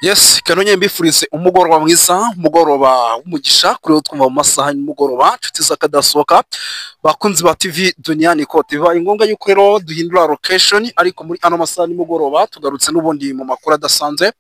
Yes, kanonye mbifurize umugoroba mwiza, umugoroba w'umugisha kuri wo twumva mu masaha y'umugoroba, inshuti z'akadasohoka, bakunzi ba TV Dunia Nikote. Bibaye ngombwa yuko rero duhindura location, ariko muri ano masaha nimugoroba tugarutse n'ubundi mu makuru adasanzwe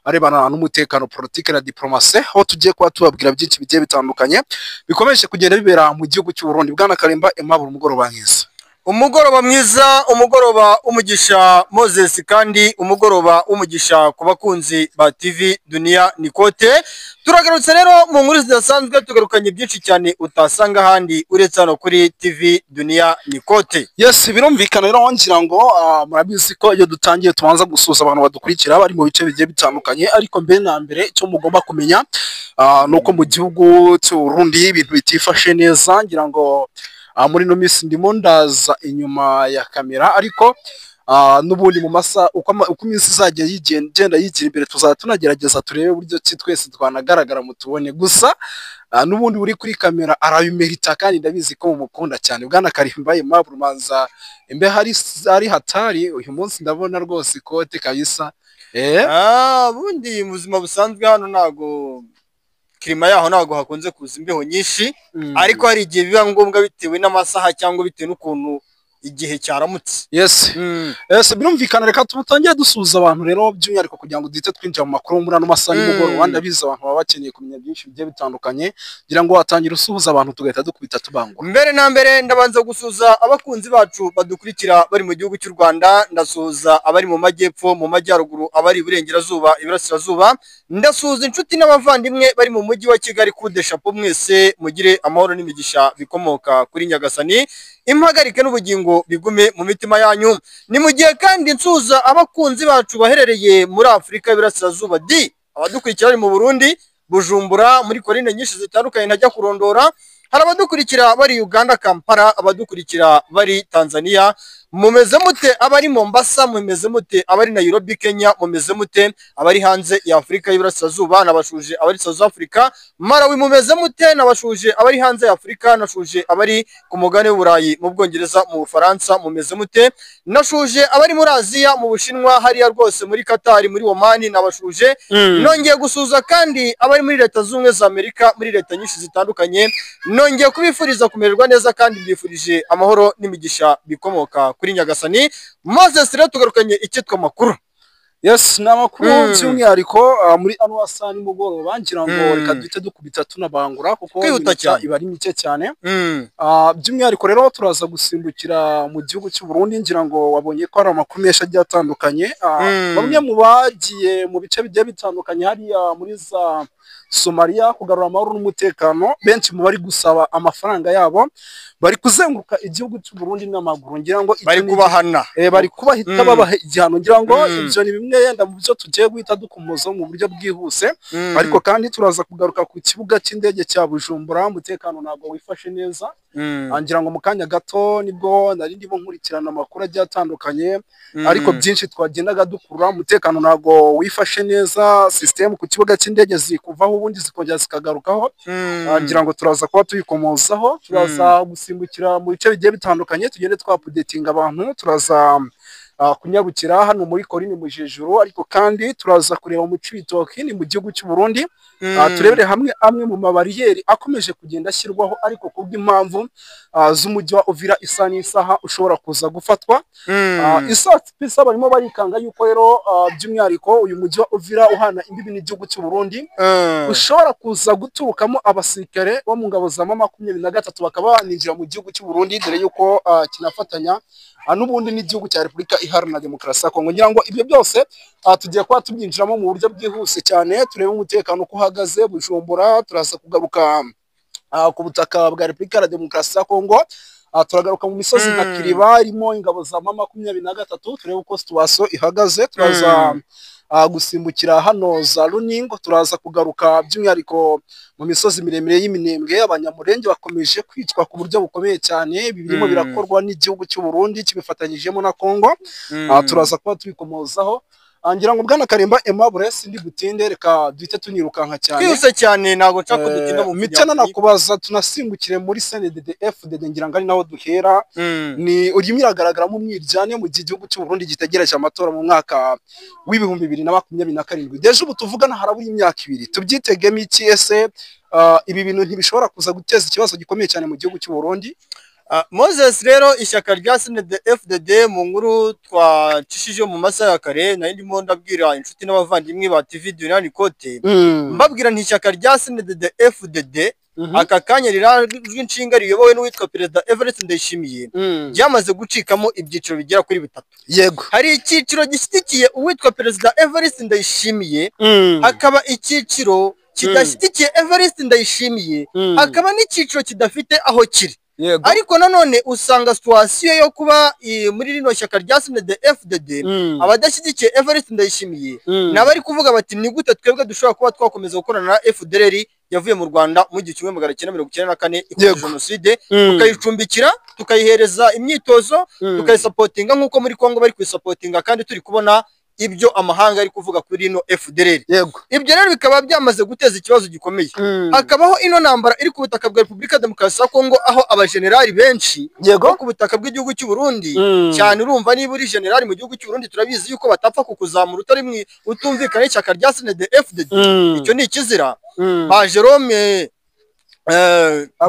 arebana n'umutekano, politike na diplomasi, aho tugiye kuba tubabwira byinshi bigiye bitandukanye bikomeje kugenda bibera mu gihugu cy'u Burundi. Bwana Karimba Aimable, umugoroba mwiza. Umugoroba mwiza, umugoroba w'umugisha Moses, kandi umugoroba w'umugisha ku bakunzi ba TV Dunia Nikote. Turagarutse rero mu nkuru zidasanzwe, tugarukanye byinshi cyane utasanga ahandi uretse hano kuri TV Dunia Nikote. Yes, birumvikana rero, ngira ngo murabizi ko iyo dutangiye tubanza gusuhuza abantu badukurikira bari mu bice bigiye bitandukanye, ariko mbere na mbere icyo mugomba kumenya ni uko mu gihugu cy'u Burundi ibintu bitifashe neza. Ngira ngo muri ino minsi ndimo ndaza inyuma ya kamera, ariko n'ubundi mu masaha uko iminsi izajya igenda yigira imbere, tuzajya tunagerageza turebe uburyo ki twese twanagaragara mutubone. Gusa n'ubundi uri kuri kamera arabimerita, kandi ndabizi ko mumukunda cyane. Bwana Karimba Aimable, manza imbe hari ari hatari uyu munsi, ndabona rwose ikote kabisa. Ubundi mu buzima busanzwe hano ntago climat yaho ntago hakunze kuza imbeho nyinshi, ariko hari igihe biba ngombwa bitewe n'amasaha cyangwa bitewe n'ukuntu igihe cyaramutse. Yes, birumvikana. Reka tutangire dusuhuza abantu rero by'umwihariko kugira ngo duhite twinjira mu makuru muri ano masaha nimugoroba. Ndabizi abantu baba bakeneye kumenya byinshi bigiye bitandukanye. Ngira ngo watangira usuhuza abantu, tugahita dukubita tubangura. Mbere na mbere ndabanza gusuhuza abakunzi bacu badukurikira bari mu gihugu cy'u Rwanda, ndasuhuza abari mu majyepfo, mu majyaruguru, abari iburengerazuba, iburasirazuba, ndasuhuza inshuti n'abavandimwe bari mu mujyi wa Kigali. Kude chapeau mwese, mugire amahoro n'imigisha bikomoka kuri Nyagasani, impagarike n'ubugingo bigume mu mitima yanyu. Ni mu gihe kandi nsuhuza abakunzi bacu baherereye muri Afurika y'Iburasirazuba, di abadukurikira bari mu Burundi, Bujumbura, muri korine nyinshi zitandukanye ntajya kurondora. Hari abadukurikira bari Uganda, Kampala, abadukurikira bari Tanzania, mumeze mute? Abari Mombasa, mumeze mute? Abari Nairobi, Kenya, mumeze mute? Abari hanze ya Afurika y'Iburasirazuba nabashuje, abari South Africa, Malawi, mumeze mute? Nabashuje abari hanze ya Afurika, nashuje abari ku mugabane w'Uburayi, mu Bwongereza, mu Bufaransa, mumeze mute? Nashuje abari muri Aziya, mu Bushinwa, hariya rwose muri Qatar, muri Oman, nabashuje. Nongeye gusuhuza kandi abari muri Leta Zunze Ubumwe za Amerika, muri leta nyinshi zitandukanye. Nongeye kubifuriza kumererwa neza kandi mbifurije amahoro n'imigisha bikomoka kuri Nyagasani. Moses, rero tugarukanye icyitwa amakuru. Yes, ni amakuru by'umwihariko muri ano masaha nimugoroba. Ngira ngo reka duhite dukubita tunabangura kuko Kwihuta iminota cyane. iba ari mike cyane. By'umwihariko rero turaza gusimbukira mu gihugu cy'u Burundi. Ngira ngo wabonye ko hari amakuru menshi agiye atandukanye. Bamwe mu bagiye mu bice bigiye bitandukanye hariya muri za Somalia kugarura amahoro n'umutekano, benshi mu bari gusaba amafaranga yabo bari kuzenguruka igihugu cy'u Burundi n'amaguru. Ngira ngo icyo Bari ni kubahana. Bari kubahita babaha igihano. Ngira ngo ibyo ni bimwe yenda mu byo tugiye guhita dukomoza mu buryo bwihuse, ariko kandi turaza kugaruka ku kibuga cy'indege cya Bujumbura. Umutekano ntabwo wifashe neza. Ngira ngo mu kanya gato nibwo nari ndimo nkurikirana amakuru agiye atandukanye, ariko byinshi twagendaga dukurura, umutekano ntabwo wifashe neza, sisitemu ku kibuga cy'indege ziri kuvaho ubundi zikongera zikagarukaho. Ngira ngo turaza kuba tuyikomozaho. Turaza gusimbukira mu bice bigiye bitandukanye, tugende twaupdatinga abantu. Turaza kunyarukira hano muri Korini mu Jejuru, ariko kandi turaza kureba mu Cibitoki, ni mu gihugu cy'u Burundi. Turebere hamwe amwe mu mabariyeri akomeje kugenda ashyirwaho, ariko kubw'impamvu z'umujyi wa Uvira isa n'isaha ushobora kuza gufatwa. Isa pisa barimo barikanga yuko rero by'umwihariko uyu mujyi wa Uvira uhana imbibi n'igihugu cy'u Burundi ushobora kuza guturukamo abasirikare bo mu ngabo za M23, bakaba baninjira mu gihugu cy'u Burundi, dore yuko kinafatanya n'ubundi n'igihugu cya Repubulika Iharanira Demokarasi ya Kongo. Ngira ngo ibyo byose tugiye kuba tubyinjiramo mu buryo bwihuse cyane, turebe umutekano uko uhagaze Bujumbura. Turaza kugaruka ku butaka bwa Repubulika Iharanira Demokarasi ya Kongo. Turagaruka mu misozi nka Kiriba irimo ingabo za M23, turebe uko situation ihagaze. Turaza gusimbukira hano za Runingo. Turaza kugaruka by'umwihariko mu misozi miremire y'Iminembwe. Abanyamurenge bakomeje kwicwa ku buryo bukomeye cyane. Ibi birimo birakorwa n'igihugu cy'u Burundi kibifatanyijemo na Kongo. Turaza kuba tubikomozaho. Ngira ngo Bwana Karimba Aimable, sindi butinde, reka duhite tunirukanka cyane. Twihuse cyane, ntabwo nshaka ko dutinda mu Mitana nakubaza, tunasimbukire muri CNDD FDD, ngira ngo ari naho duhera. Ni urimo iragaragaramo umwiryane mu gihe igihugu cy'u Burundi gitegereje amatora mu mwaka w'2027. Déjà ubu tuvugana harabura imyaka 2, tubyitegemo iki? Ese ibi bintu ntibishobora kuza guteza ikibazo gikomeye cyane mu gihugu cy'u Burundi? Moses, rero ishyaka rya CNDD FDD, mu nkuru twacishije mu masaha ya kare nari ndimo ndabwira inshuti n'abavandimwe ba TV Dunani Kote, mbabwira nti ishyaka rya CNDD FDD aka kanya rirajwe inshinga riyobowe n'uwitwa Perezida Evariste Ndayishimiye ryamaze gucikamo ibyiciro bigera kuri bitatu. Hari icyiciro gishyigikiye uwitwa Perezida Evariste Ndayishimiye, hakaba icyiciro kidashyigikiye Evariste Ndayishimiye, hakaba n'icyiciro kidafite aho kiri. Ariko nanone usanga situation yo kuba muri rino shyaka rya CNDD FDD, abadashyigikiye Evariste Ndayishimiye nabari kuvuga bati ni gute twebwe dushobora kuba twakomeza gukorana na FDLR yavuye mu Rwanda mu 1994 ikoze jenoside, tukayicumbikira, tukayihereza imyitozo, tukayisapotinga nk'uko muri Kongo bari kuyisapotinga, kandi turi kubona ibyo amahanga ari kuvuga kuri ino FDLR. Ibyo rero bikaba byamaze guteza ikibazo gikomeye. Hakabaho ino ntambara iri ku butaka bwa Repubulika Demokarasi ya Kongo, aho abajenerali benshi bo ku butaka bw'igihugu cy'u Burundi cyane, urumva niba uri generali mu gihugu cy'u Burundi turabizi yuko batapfa kukuzamura utari utumvikana n'ishyaka rya CNDD FDD, icyo ni ikizira. Ba Jerome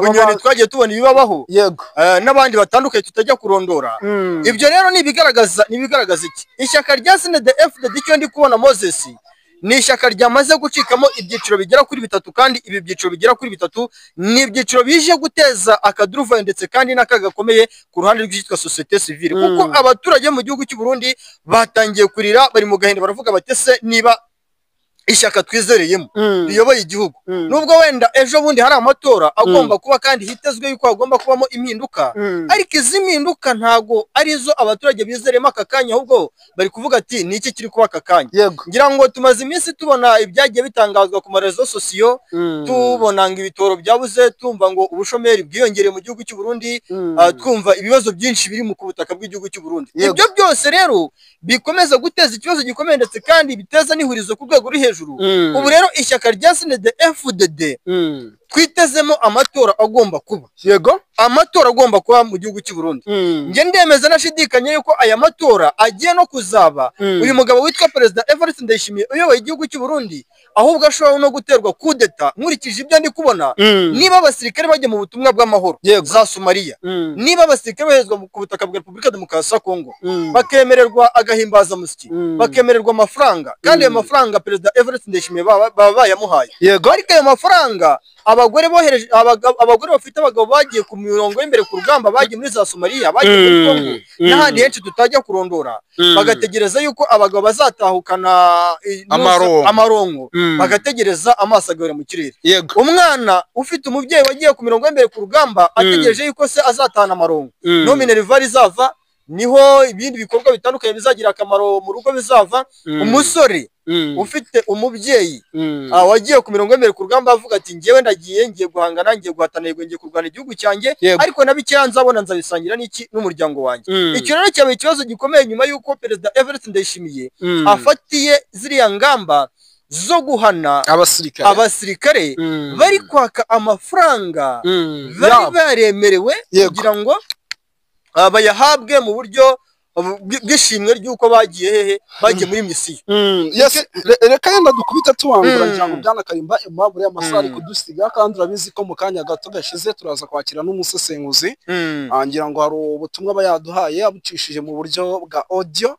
Bunyoni twagiye tubona ibibabaho, n'abandi batandukanye tutajya kurondora. Ibyo rero ni ibigaragaza iki ishyaka rya CNDD FDD. Icyo ndi kubona Moses, ni ishyaka ryamaze gucikamo ibyiciro bigera kuri bitatu, kandi ibi byiciro bigera kuri bitatu ni ibyiciro bije guteza akaduruvayo ndetse kandi n'akaga gakomeye ku ruhande rw'icyitwa société civile, kuko abaturage mu gihugu cy'u Burundi batangiye kurira, bari mu gahinda, baravuga bati se niba ishyaka twizereyemo riyoboye igihugu, nubwo wenda ejo bundi hari amatora agomba kuba kandi hitezwe yuko hagomba kubamo impinduka, ariko izi mpinduka ntago arizo abaturage bizereyemo aka kanya, ahubwo bari kuvuga ati ni iki kiri kuba aka kanya. Ngira ngo tumaze iminsi tubona ibyagiye bitangazwa ku marezo sosiyo, tubona ngo ibitoro byabuze, tumva ngo ubushomeri bwiyongereye mu gihugu cy'u Burundi, twumva ibibazo byinshi biri mu butaka bw'igihugu cy'u Burundi. Ibyo byose rero bikomeza guteza ikibazo gikomeye ndetse kandi biteza n'ihurizo ku rwego ruri hejuru. Ubu rero ishyaka rya CNDD FDD twitezemo amatora agomba kuba. Amatora agomba kuba mu gihugu cy'u Burundi. Nge ndemeza nashidikanya yuko aya matora agiye no kuzaba, uyu mugabo witwa Perezida Evariste Ndayishimiye uyoboye igihugu cy'u Burundi ahubwo ashobora no guterwa kudeta. Nkurikije ibyo ndi kubona, niba abasirikare bajya mu butumwa bw'amahoro za Somalia, niba abasirikare boherezwa ku butaka bwa Repubulika Demokarasi ya Kongo bakemererwa agahimbazamusyi, bakemererwa amafaranga, kandi ayo mafaranga Perezida Evariste Ndayishimiye baba bayamuhaye, ariko ayo mafaranga abagore bohereje, abagore bafite abagabo bagiye ku mirongo y'imbere ku rugamba, bagiye muri za Somalia, bagiye muri Kongo n'ahandi henshi tutajya kurondora, bagategereza yuko abagabo bazatahukana amaronko, bagategereza amaso agahera mu kirere. Umwana ufite umubyeyi wagiye ku mirongo y'imbere ku rugamba ategereje yuko se azatahana amaronko, no minerval izava, niho ibindi bikorwa bitandukanye bizagira akamaro mu rugo bizava. Umusore ufite umubyeyi wagiye ku mirongo y'imbere ku rugamba avuga ati ngewe ndagiye, ngiye guhangana, ngiye guhatana, ngiye kurwana igihugu cyanjye, ariko na bikeya nzabona nzabisangira n'iki n'umuryango wanjye. Icyo rero cyabaye ikibazo gikomeye nyuma y'uko Perezida Evariste Ndayishimiye afatiye ziriya ngamba zo guhana abasirikare bari kwaka amafaranga bari baremerewe kugira ngo bayahabwe mu buryo bw'ishimwe ry'uko bagiye hehe, bagiye muri misiyo. Reka yenda dukubita tubangura, ngira ngo Bwana Karimba Aimable y'amasaha ari kudusiga, kandi urabizi ko mu kanya gato gashize turaza kwakira n'umusesenguzi. Ngira ngo hari ubutumwa aba yaduhaye abucishije mu buryo bwa audio.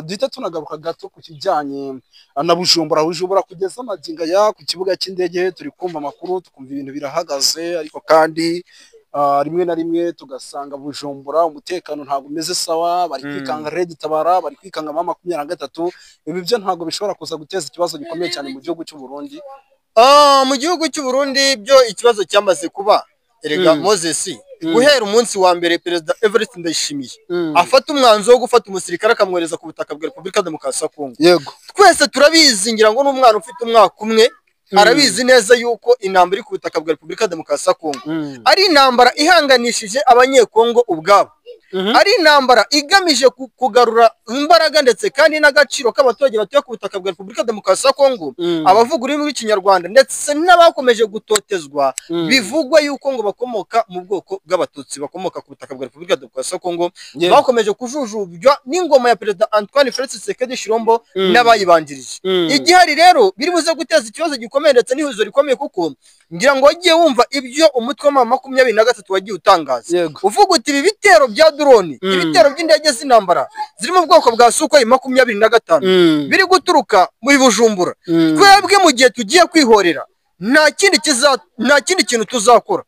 Duhita tunagaruka gato ku kijyanye na Bujumbura. Bujumbura kugeza magingo aya ku kibuga cy'indege turi kumva amakuru, tukumva ibintu birahagaze, ariko kandi rimwe na rimwe tugasanga Bujumbura umutekano ntabwo umeze sawa, bari kwikanga Red Tabara, bari kwikanga mama 23. Ibi byo ntabwo bishobora kuza guteza ikibazo gikomeye cyane mu gihugu cy'u Burundi. Mu gihugu cy'u Burundi byo ikibazo cyamaze kuba. Erega Moses, guhera umunsi wa mbere Perezida Evariste Ndayishimiye afata umwanzuro wo gufata umusirikare akamwohereza ku butaka bwa Repubulika Demokarasi ya Kongo, twese turabizi, ngira ngo n'umwana ufite umwaka umwe arabizi neza yuko intambara iri ku butaka bwa Repubulika Demokarasi ya Kongo ari intambara ihanganishije abanyekongo ubwabo. Ari intambara igamije kugarura imbaraga ndetse kandi n'agaciro k'abaturage batuye ku butaka bwa Repubulika Demokarasi ya Kongo, abavuga ururimi rw'Ikinyarwanda ndetse n'abakomeje gutotezwa, bivugwa yuko ngo bakomoka mu bwoko bw'Abatutsi bakomoka ku butaka bwa Repubulika Demokarasi ya Kongo, bakomeje kujujubywa n'ingoma ya Perezida Antoine Felix Tshisekedi Tshilombo n'abayibanjirije. Igihari rero biri buze guteza ikibazo gikomeye ndetse n'ihuzo rikomeye, kuko ngira ngo wagiye wumva ibyo umutwe wa M23 wagiye utangaza, uvuga uti ibi bitero bya drone, ibitero by'indege z'intambara ziri mu bwoko bwa Sukhoi 25 biri guturuka muri Bujumbura, twebwe mu gihe tugiye kwihorera nta kindi kintu tuzakora,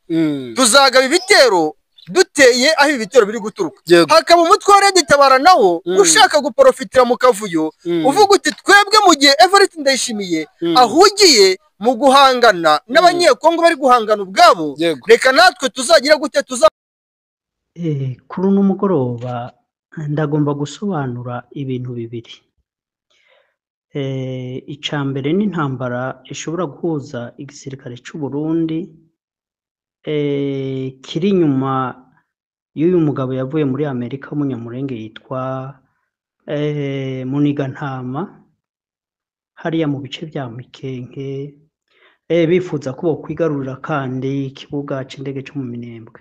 tuzagaba ibitero duteye aho ibi bitero biri guturuka. Hakaba umutwe wa Red Tabara nawo ushaka guprofitira mu kavuyo, uvuga uti twebwe mu gihe Evariste Ndayishimiye ahugiye mu guhangana n'Abanyekongo bari guhangana ubwabo, reka natwe tuzagira gute tuza. Kuri uno mugoroba ndagomba gusobanura ibintu bibiri. Ica mbere ni intambara ishobora guhuza igisirikare c'u Burundi kiri inyuma y'uyu mugabo yavuye muri Amerika w'umunyamurenge yitwa Munigantama, hariya mu bice bya Mikenke, bifuza ko bokwigarurira kandi ikibuga c'indege co mu Minembwe.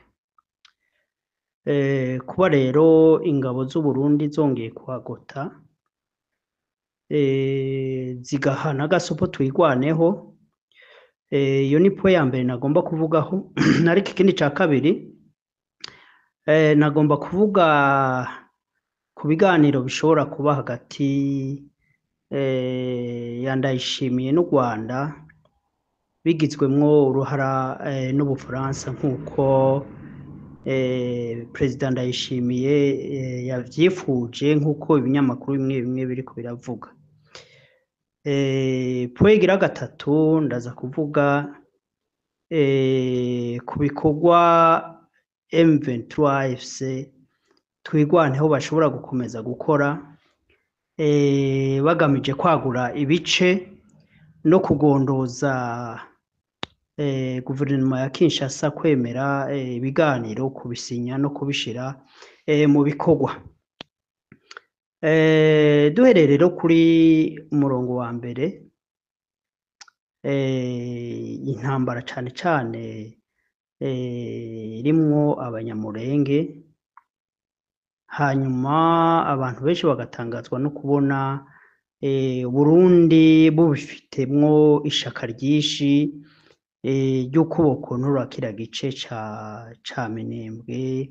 Kuba rero ingabo z'u Burundi zongeye kuhagota, zigahana agasopo Twirwaneho, iyo ni point ya mbere nagomba kuvugaho. Ariko ikindi ca kabiri, nagomba kuvuga ku biganiro bishobora kuba hagati ya Ndayishimiye n'u Rwanda, bigizwemwo uruhara n'Ubufaransa, nk'uko Perezida Ndayishimiye yavyifuje, nk'uko ibinyamakuru bimwe bimwe biriko biravuga. Point igira gatatu, ndaza kuvuga ku bikorwa M23 AFC Twirwaneho bashobora gukomeza gukora, bagamije kwagura ibice no kugondoza guverinoma ya Kinshasa kwemera ibiganiro, kubisinya no kubishira mu bikorwa. Duhereye rero kuri umurongo wa mbere, intambara cane cane irimwo Abanyamurenge, hanyuma abantu benshi bagatangazwa no kubona Burundi bubifitemwo ishaka ryinshi ry'uko bokontorora kiriya gice ca Minembwe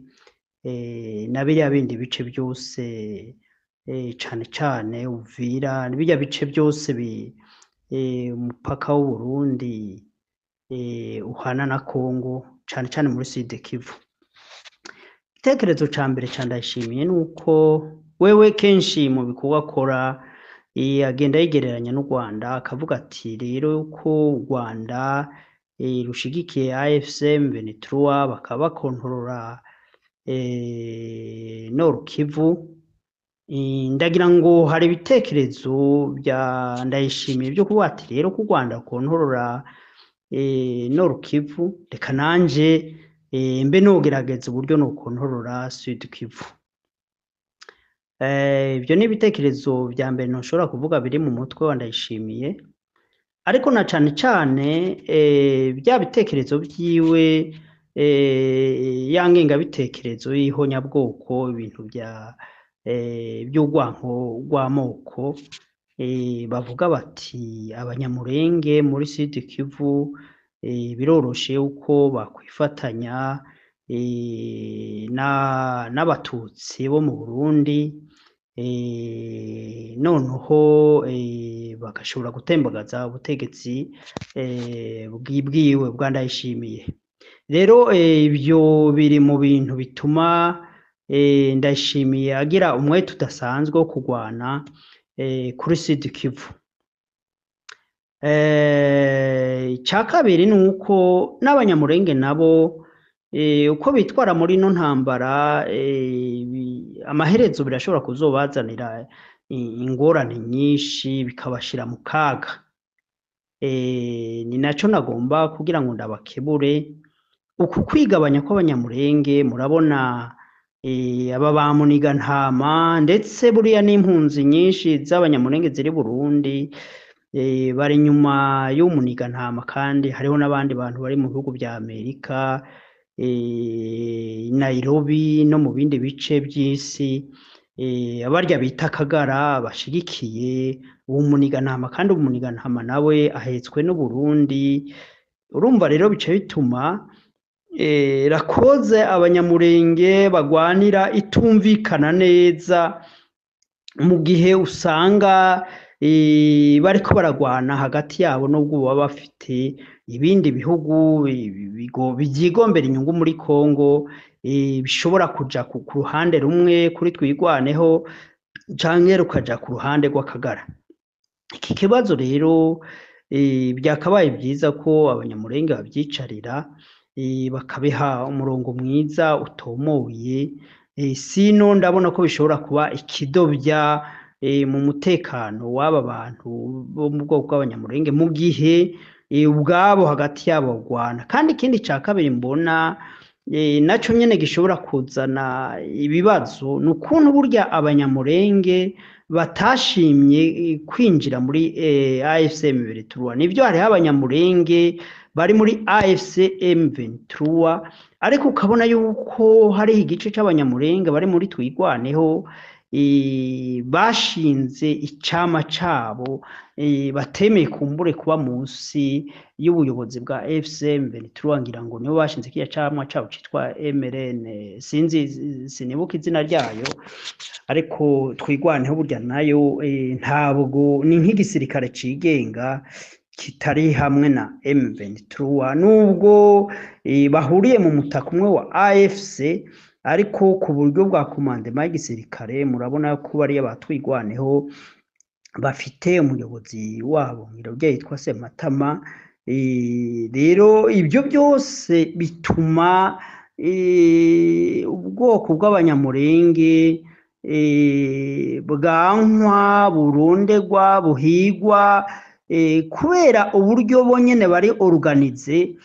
na biriya bindi bice byose, cane cane Uvira, birya bice byose umupaka w'u Burundi uhana na Kongo, cane cane muri Sud Kivu. Igitekerezo ca mbere ca Ndayishimiye ni uko wewe kenshi mu bikorwa akora agenda yigereranya n'u Rwanda, akavuga ati rero ko u Rwanda rushigikiye AFC M23 bakaba bakontorora Nord Kivu. Ndagira ngo hari ibitekerezo bya Ndayishimiye byo kuvuga ati rero ko u Rwanda rukontorora Nord Kivu, reka nanje mbe nogerageza uburyo nokontorora Sud Kivu. Ibyo ni ibitekerezo vya mbere ntushobora kuvuga biri mu mutwe wa Ndayishimiye, ariko na cane cane bya bitekerezo vyiwe, ya ngengabitekerezo y'ihonyabwoko, ibintu bya by'urwanko rw'amoko, bavuga bati Abanyamurenge muri Sud Kivu biroroshe uko bakwifatanya n'Abatutsi bo mu Burundi, noneho bagashobora gutembagaza ubutegetsi bwiwe bwa Ndayishimiye. Rero ibyo biri mu bintu bituma Ndayishimiye agira umwete udasanzwe wo kurwana kuri Sud Kivu. Icya kabiri ni uko n'Abanyamurenge nabo uko bitwara muri ino ntambara, amaherezo birashobora kuzobazanira ingorane nyinshi, bikabashira mu kaga. Ni naco nagomba kugira ngo ndabakebure uku kwigabanya kw'Abanyamurenge. Murabona Aba ba Munigantama ndetse buriya n'impunzi nyinshi z'Abanyamulenge ziri Burundi bari inyuma y'Umunigantama, kandi hariho n'abandi bantu bari mu bihugu vya Amerika, Nairobi no mu bindi bice vy'isi, abarya bita Kagara bashigikiye uwo Munigantama, kandi Umunigantama nawe ahetswe n'Uburundi. Urumva rero bica bituma rakoze Abanyamurenge bagwanira itumvikana neza, mu gihe usanga bariko baragwana hagati yabo, nubwo baba bafite ibindi bihugu vyigombera inyungu muri Kongo, bishobora kuja ku ruhande rumwe kuri Twigwaneho canke rukaja ku ruhande rw'Akagara. Iki kibazo rero byakabaye vyiza ko Abanyamurenge bavyicarira, bakabiha umurongo mwiza utomoye, sino ndabona ko bishobora kuba ikidovya mu mutekano w'aba bantu bo mu bwoko bw'Abanyamurenge, mu gihe ubwabo hagati yabo bagwana. Kandi ikindi ca kabiri mbona naco nyene gishobora kuzana ibibazo, ni ukuntu burya Abanyamurenge batashimye kwinjira muri AFC M23. Nivyo hariho Abanyamurenge bari muri AFC M23, ariko ukabona yuko hariho igice c'Abanyamurenge bari muri Twigwaneho bashinze icama cabo, batemeye kumbure kuba munsi y'ubuyobozi bwa AFC M23. Ngira ngo nibo bashinze kiriya camwa cabo citwa MRN, sinzi, sinibuka izina ryayo, ariko Twigwaneho burya nayo ntabwo ni nk'igisirikare cigenga kitari hamwe na M23, nubwo bahuriye mu mutaka umwe wa AFC, ariko ku buryo bwa komandema y'igisirikare murabona ko bariya batwigwaneho bafite umuyobozi wabo ngira yitwa Sematama. Rero ibyo byose bituma ubwoko bw'Abanyamurenge bwankwa, burondegwa, buhigwa, kubera uburyo bonyene bari organize,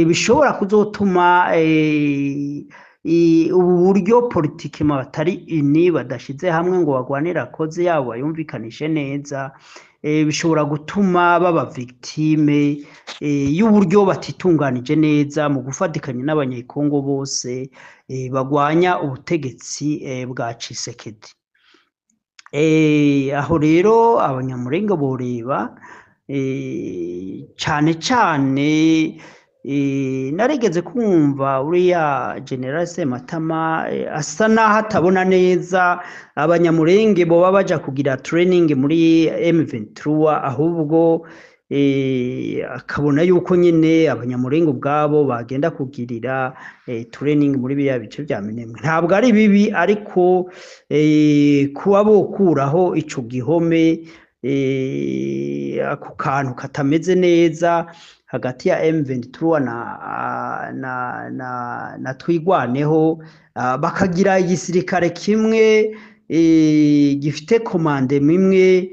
bishobora kuzotuma ubu buryo politikima batari ini badashize hamwe ngo bagwanire akoze yabo bayumvikanishe neza, bishobora gutuma baba victime y'uburyo batitunganije neza mu gufatikanya n'Abanyekongo bose bagwanya ubutegetsi bwa Tshisekedi. Aho rero Abanyamurenge boreba cane cane. Narigeze kumva uriya General Sematama asa naho atabona neza Abanyamurenge boba baja kugira training muri M23, ahubwo akabona yuko nyene Abanyamurenge ubwabo bagenda kugirira training muri biriya bice vya Minembwe. Ntabwo ari bibi, ariko kuba bokuraho ico gihome, ako kantu katameze neza hagati ya M23 na Twigwaneho, bakagira igisirikare kimwe gifite komandema imwe,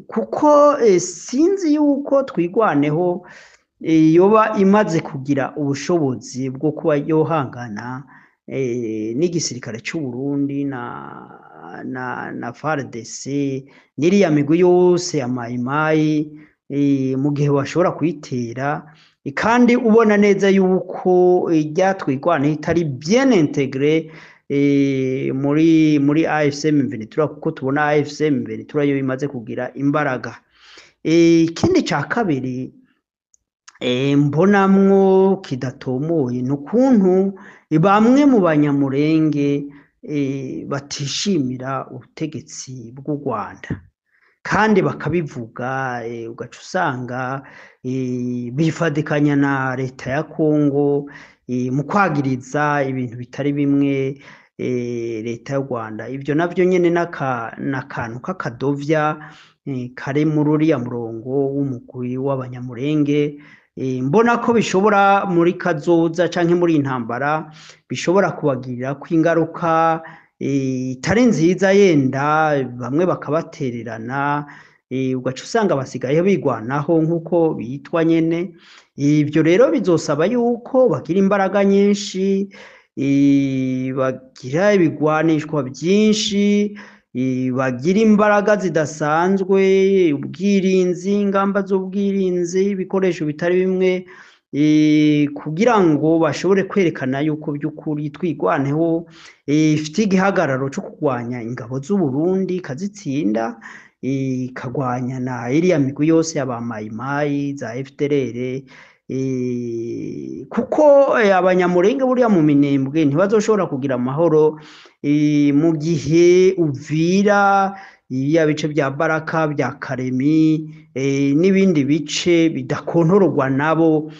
kuko sinzi yuko Twigwaneho yoba imaze kugira ubushobozi bwo kuba yohangana n'igisirikare c'u Burundi na FARDC n'iriya migwi yose ya Mayimayi, mu gihe bashobora kuyitera, kandi ubona neza yuko irya Twigwaneho itari bien intégré muri AFC M23, kuko tubona AFC M23 yo imaze kugira imbaraga. Ikindi ca kabiri mbonamwo kidatomoye ni ukuntu bamwe mu Banyamurenge batishimira ubutegetsi bw'u Rwanda, kandi bakabivuga, ugaca usanga bifadikanya na leta ya Kongo mu kwagiriza ibintu bitari bimwe leta y'u Rwanda. Ibyo navyo nyene n'akantu k'akadovya kari muri uriya murongo w'umugwi w'Abanyamurenge. Mbona ko bishobora muri kazoza canke muri intambara bishobora kubagirira ko ingaruka itari nziza, yenda bamwe bakabatererana, ugaca usanga basigaye bigwanaho nk'uko bitwa nyene. Ibyo rero bizosaba yuko bagira imbaraga nyinshi. bagira ibigwanishwa byinshi, bagira imbaraga zidasanzwe, ubwirinzi, ingamba z'ubwirinzi, ibikoresho bitari bimwe, kugira ngo bashobore kwerekana yuko by'ukuri Twigwaneho ifite igihagararo cyo kurwanya ingabo z'u Burundi ikazitsinda, ikagwanya na iriya migwi yose y'aba Mayimayi za FDLR, kuko Abanyamulenge buriya mu Minembwe ntibazoshobora kugira amahoro mu gihe Uvira, biriya bice bya Baraka, bya Karemi, n'ibindi bice bidakontororwa nabo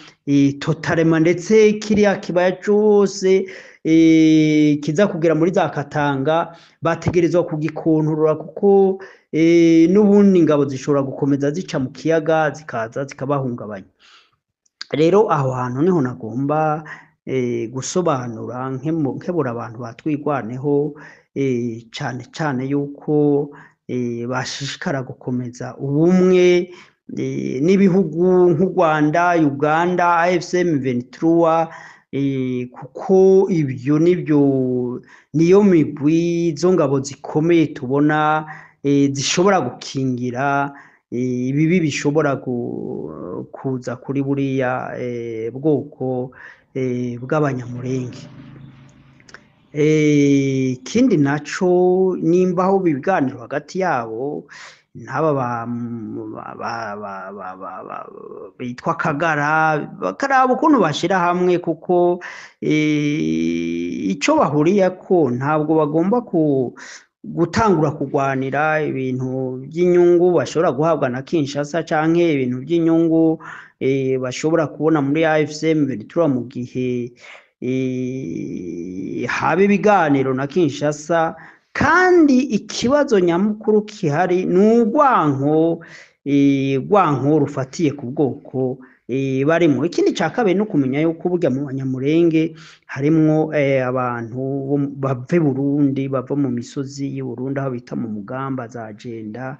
totalement, ndetse kiriya kibaya cose kiza kugera muri za Katanga bategerezwa kugikontorora, kuko n'ubundi ingabo zishobora gukomeza zica mu kiyaga zikaza zikabahungabanya. Rero aho hantu niho nagomba gusobanura nkebura abantu batwigwaneho, cane cane yuko bashishikara gukomeza ubumwe n'ibihugu nk'u Rwanda, Uganda, AFC M23, kuko ibyo nibyo niyo migwi izo ngabo zikomeye tubona zishobora gukingira ibibi bishobora kuza kuri buriya bwoko bw'Abanyamulenge. Ikindi naco, nimba aho ibiganiro hagati yabo n'aba bitwa Kagara, bakaraba ukuntu bashira hamwe, kuko ico bahuriyeko ntabwo bagomba gutangura kurwanira ibintu by'inyungu bashobora guhabwa na Kinshasa, canke ibintu by'inyungu bashobora kubona muri AFC M23 mu gihe haba ibiganiro na Kinshasa. Kandi ikibazo nyamukuru kihari ni urwanko, urwanko rufatiye ku bwoko barimo. Ikindi ca kabiri ni ukumenya yuko burya mu Banyamulenge harimwo abantu bava i Burundi, bava mu misozi y'i Burundi aho bita mu Mugamba za Jenda,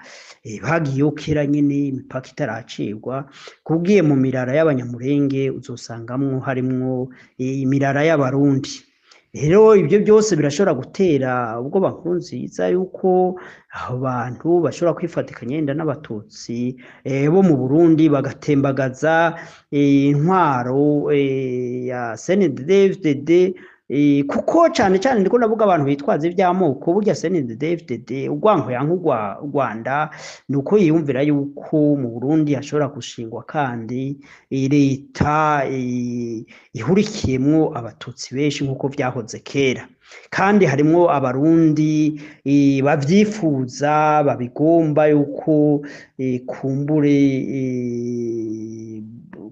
bagiyeyo kera nyene imipaka itaracibwa. Kugiye mu mirara y'Abanyamulenge uzosangamwo harimwo imirara y'Abarundi. Rero ibyo byose birashobora gutera ubwoba Nkurunziza yuko abo bantu bashobora kwifatikanya yenda n'Abatutsi bo mu Burundi bagatembagaza intwaro ya CNDD-FDD, kuko cane cane ndiko ndavuga abantu bitwaza ivy'amoko. Burya CNDD-FDD urwanko yanka Rwanda nuko yiyumvira yuko mu Burundi hashobora gushingwa kandi leta ihurikiyemwo Abatutsi benshi nkuko vyahoze kera, kandi harimwo Abarundi bavyifuza, babigomba yuko kumbure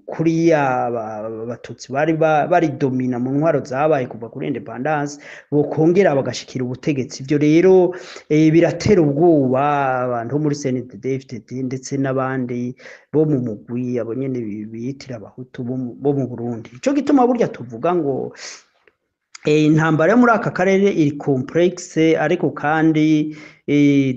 kuriya Abatutsi bari baridomina mu ntwaro zabaye kuva kuri independance bokongera bagashikira ubutegetsi. Ivyo rero biratera ubwoba abantu bo muri CNDD-FDD ndetse n'abandi bo mu mugwi abo nyene biyitira Abahutu bo mu Burundi. Ico gituma burya tuvuga ngo intambara yo muri aka karere iri complexe, ariko kandi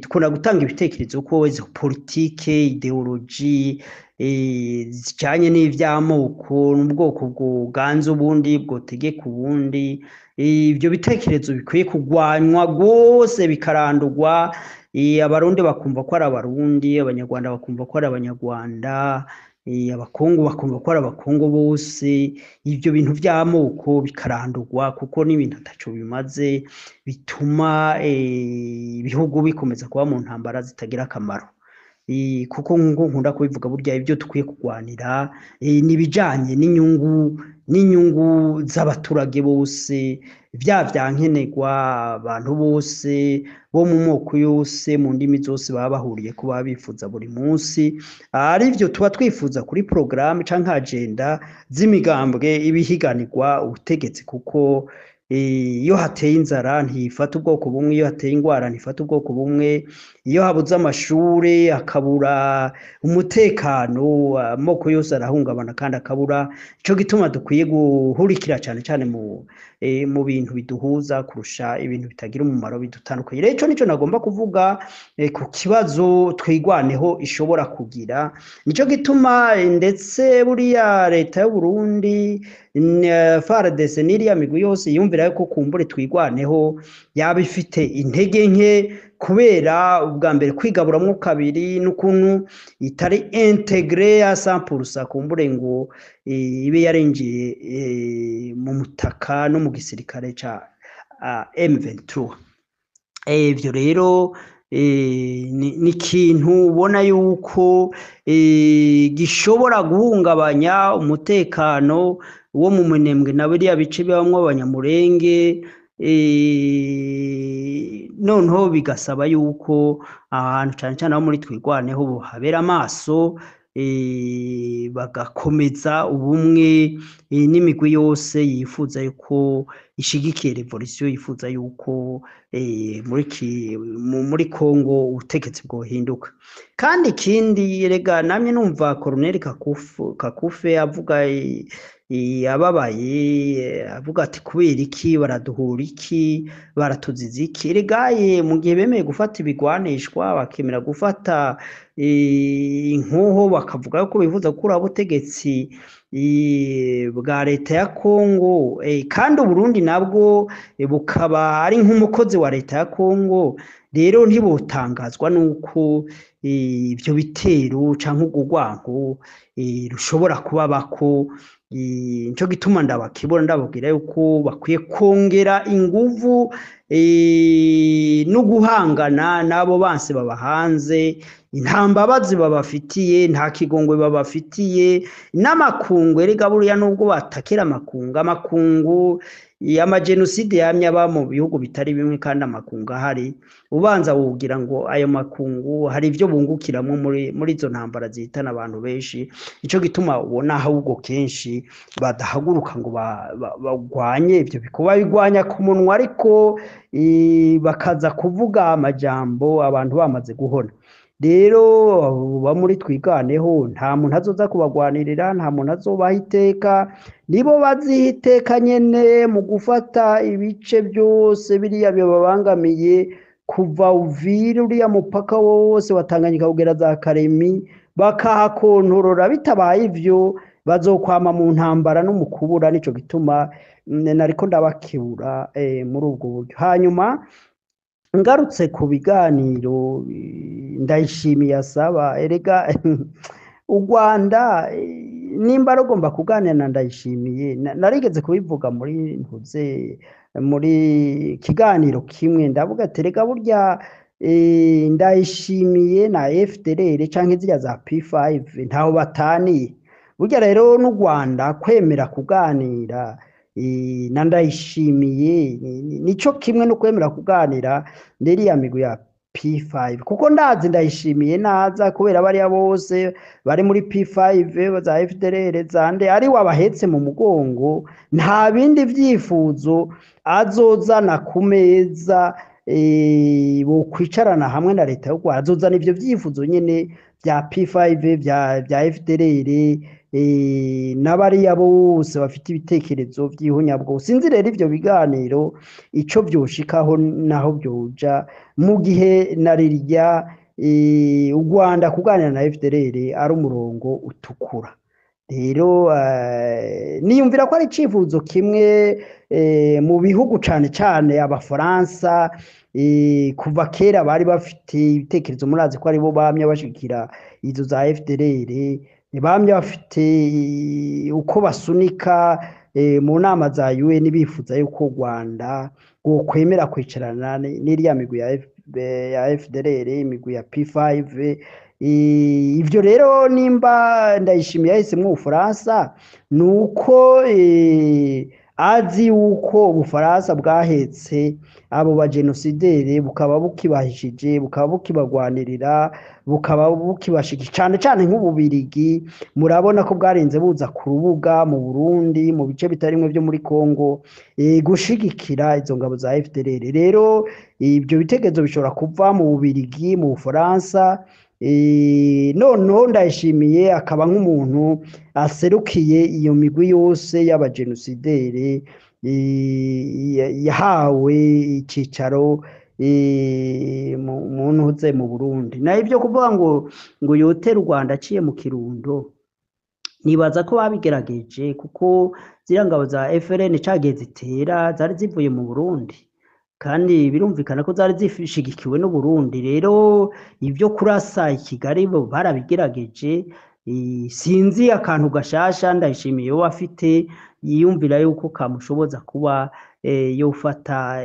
dukunda gutanga ibitekerezo ko izo politike, idéologie zijanye n'ivy'amoko n'ubwoko bwoganza ubundi bwotegeka ubundi, ivyo bitekerezo bikwiye kugwanywa rwose bikarandurwa. Abarundi bakumva ko ari Abarundi, Abanyarwanda bakumva ko ari Abanyarwanda, Abakongo bakumva ko ari Abakongo bose. Ivyo bintu vy'amoko bikarandurwa kuko n'ibintu ataco bimaze, bituma ibihugu bikomeza kuba mu ntambara zitagira akamaro. Kuko nkuko nkunda kubivuga, burya ibyo dukwiye kurwanira ni ibijanye n'inyungu z'abaturage bose, vya vyankenerwa abantu bose bo mu moko yose, mu ndimi zose baba bahuriye ko baba bifuza buri munsi, arivyo tuba twifuza kuri programme canke agenda z'imigambwe ibihiganirwa ubutegetsi. Kuko iyo hateye inzara ntifata ubwoko bumwe, iyo hateye ingwara ntifata ubwoko bumwe, iyo habuze amashure hakabura umutekano amoko yose arahungabana kandi akabura. Ico gituma dukwiye guhurikira cane cane mu bintu biduhuza kurusha ibintu bitagira umumaro bidutandukanye. Rero ico nico nagomba kuvuga ku kibazo Twigwaneho ishobora kugira. Nico gituma ndetse buriya leta y'u Burundi, FARDC n'iriya migwi yose yumvira Niyumvira yuko kumbure Twigwaneho yaba ifite intege nke kubera ubwa mbere kwigaburamwo kabiri n'ukuntu itari intégrée à 100%, kumbure ngo ibe yarinjiye mu mutaka no mu gisirikare ca M23. Ivyo rero ni ikintu ubona yuko gishobora guhungabanya umutekano wo mu Minembwe na biriya bice bibamwo Abanyamurenge. Noneho bigasaba yuko ahantu cane cane aho muri Twigwaneho habera amaso, bagakomeza ubumwe n'imigwi yose yifuza yuko ishigikiye révolution, yifuza yuko muri Congo ubutegetsi bwohinduka. Kandi ikindi, rega namye numva Colonel Kakufe avuga ababaye, avuga ati: "Kubera iki baraduhura, iki baratuziza iki?" Regaye mu gihe bemeye gufata ibigwanishwa, bakemera gufata inkoho, bakavuga ko bifuza gukuraho ubutegetsi bwa leta ya Congo, kandi Uburundi nabwo bukaba ari nk'umukozi wa leta ya Congo, rero ntibotangazwa nuko ivyo bitero canke urwo rwanko rushobora kubabako. Nico gituma ndabakibona, ndababwira yuko bakwiye kongera inguvu no guhangana n'abo banse baba hanze. Nta mbabazi babafitiye, nta kigongwe babafitiye n'amakungu. Erega buriya nubwo batakira amakungu, amakungu amajenoside yamye aba mu bihugu bitari bimwe, kandi amakungu ahari, ubanza wogira ngo ayo makungu hari ibyo bungukiramwo muri izo ntambara zihitana abantu benshi. Nico gituma ubona ahubwo kenshi badahaguruka ngo bagwanye ivyo bikorwa, babigwanya ku munwa, ariko bakaza kuvuga amajambo abantu bamaze guhona. Rero ba muri Twiganeho nta muntu azoza kubagwanirira, nta muntu azobaha iteka, nibo baziha iteka nyene mu gufata ibice byose biriya bibabangamiye, kuva Uvira, uriya mupaka wose wa Tanganyika kugera za Karemi, bakahakontorora. Bitabaye ivyo, bazokwama mu ntambara no mu kubura. Nico gituma nariko ndabakebura muri ubwo buryo. Hanyuma ngarutse ku biganiro Ndayishimiye asaba, erega u Rwanda nimba rugomba kuganira na Ndayishimiye, narigeze kubivuga muri ntuze muri kiganiro kimwe, ndavuga ati: "Erega burya Ndayishimiye na FDLR canke ziriya za P5 ntaho bataniye." Burya rero n'u Rwanda kwemera kuganira na Ndayishimiye nico kimwe no kwemera kuganira n'iriya migwi ya P5, kuko ndazi Ndayishimiye naza, kubera bariya bose bari muri P5 za FDLR zande ari wabahetse mu mugongo, nta bindi vyifuzo azozana ku meza bokwicarana hamwe na leta y'u Rwanda. Azozana ivyo vyifuzo nyene bya P5, bya FDLR n'abariya bose bafite ibitekerezo vy'ihunyabwoko. Sinzi rero ivyo biganiro ico vyoshikaho naho vyoja, mu gihe na rirya u Rwanda kuganira na FDLR ari umurongo utukura. Rero niyumvira ko ari icifuzo kimwe mu bihugu, cane cane Abafaransa, kuva kera bari bafite ibitekerezo. Murazi ko aribo bamye bashigikira izo za FDLR, bamye bafite uko basunika mu nama za UN bifuza yuko u Rwanda rwokwemera kwicarana n'iriya migwi ya FDLR, imigwi ya P5. Ivyo rero nimba Ndayishimiye yahisemwo Ubufaransa, nuko azi yuko Ubufaransa bwahetse abo bagenosideri, bukaba bukibahishije, bukaba bukibagwanirira, bukaba bukibashigikira, cane cane nk'Ububirigi. Murabona ko bwarinze buza ku rubuga mu Burundi, mu bice bitari bimwe vyo muri Congo, gushigikira izo ngabo za FDLR. Rero ibyo bitekerezo bishobora kuva mu Bubirigi, mu Bufaransa, noneho Ndayishimiye akaba nk'umuntu aserukiye iyo migwi yose y'abagenosideri yahawe icicaro mu ntuze mu Burundi. Naho ibyo kuvuga ngo yotera u Rwanda aciye mu Kirundo, Nibaza ko babigerageje kuko ziriya ngabo za FRN cagihe zitera zari zivuye mu Burundi, kandi birumvikana ko zari zishigikiwe n'Uburundi. Rero ibyo kurasa i Kigali bo barabigerageje. Sinzi akantu gashasha Ndayishimiye we afite yiyumvira yuko kamushoboza kuba yofata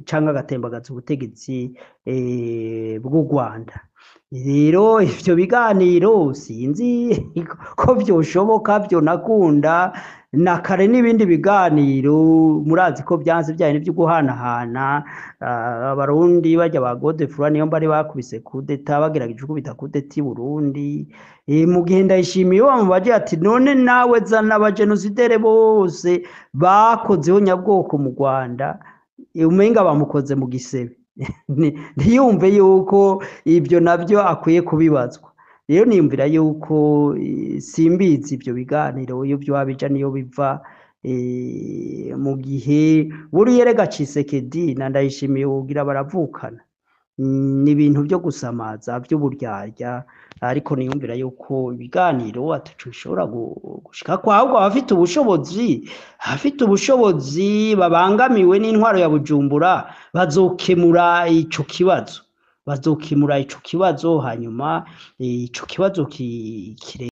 canke agatembagaza ubutegetsi bw'u Rwanda. Rero ivyo biganiro sinzi ko vyoshoboka, vyonakunda na kare n'ibindi biganiro murazi ko vyanse vyaye n'ivyo guhanahana. Abarundi barya ba Godefroid niyo bari bakubise kudeta, bagerageje gukubita kudeta i Burundi. Mu gihe Ndayishimiye bamubaje ati none nawe zana abajenosidere bose bakozeho nyabwoko mu Rwanda, umenga bamukoze mu gisebe, ntiyumve yuko ibyo nabyo akwiye kubibazwa. Rero niyumvira yuko simbizi ibyo biganiro iyo vyoba bija niyo biva. Mu gihe buriya erega Tshisekedi na Ndayishimiye wogira baravukana, ni ibintu vyo gusamaza vy'uburyarya, ariko niyumvira yuko ibiganiro ataco bishobora gushikako, ahubwo abafite ubushobozi babangamiwe n'intwaro ya Bujumbura bazokemura ico kibazo, hanyuma ico kibazo kire